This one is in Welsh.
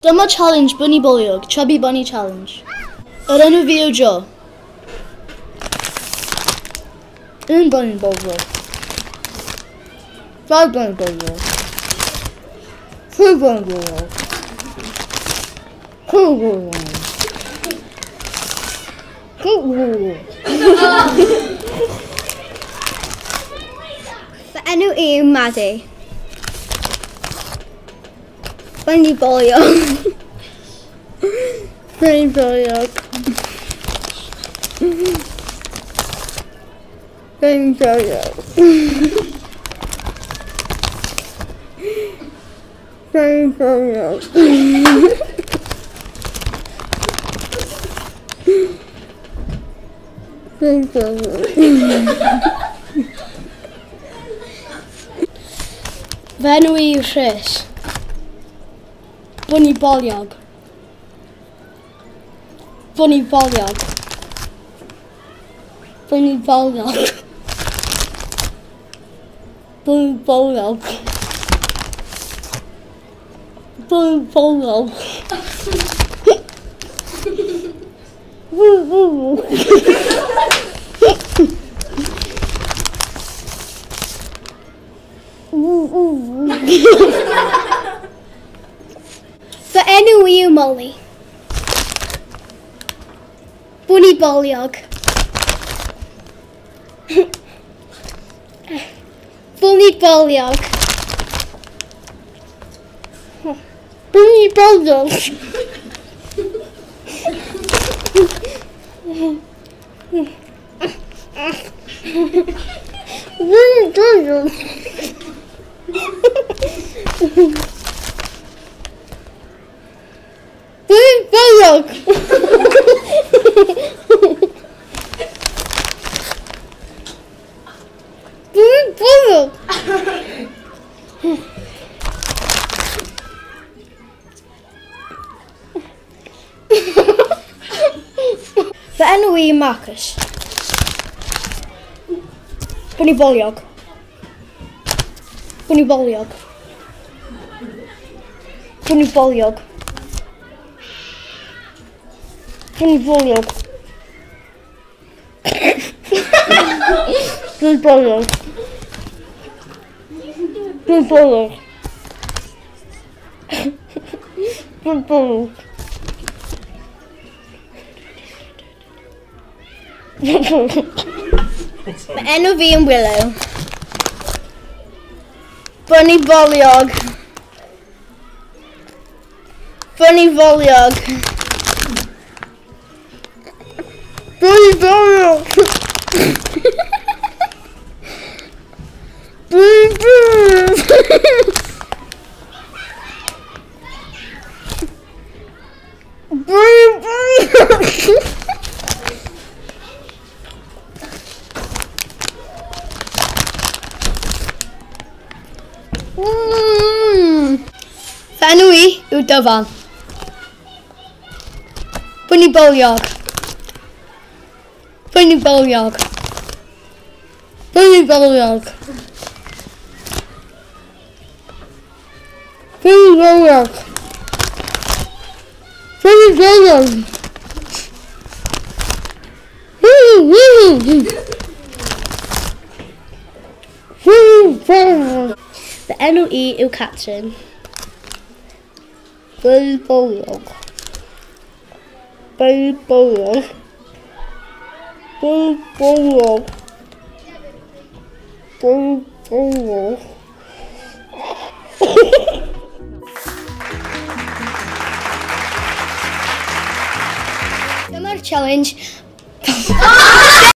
Dyma challenge Bunny Boliog, Chubby Bunny Challenge. Yr enw fi yw Joe. Un Bunny Boliog. Dau Bunny Boliog. Tri Bunny Boliog. Tri Bunny Boliog. Tri Bunny Boliog. Fy enw i yw Maddie. Bunny Boliog. Bunny Boliog. Bunny Boliog. Bunny Boliog. Bunny Boliog. Fy enw i yw Rhys. Bunny Boliog. Bunny Boliog. Bunny Boliog. Bunny Boliog. Bunny Boliog. Fy enw i yw Molly. Bunny Boliog. Bunny Boliog. Bunny Boliog. Bunny Boliog. Bunny Boliog. Bunny Boliog. Fy enw i yw Marcus. Bunny Boliog. Bunny Boliog. Bunny Boliog. Bunny Boliog. Bunny Boliog. Bunny Boliog. Bunny Boliog. Fy enw fi yn Willow. Bunny Boliog. Bunny Boliog. Bunny Boliog. Bunny Boliog. Bunny Boliog. Fy enw i yw Dyfan. Bunny Boliog. Bunny Boliog. Bunny Boliog. Bunny Boliog. Bunny Boliog. Bunny Boliog. Fy enw i yw Catrin. Bunny Boliog. Bunny Boliog. Bunny Boliog. Bunny Boliog. Dyma'r challenge.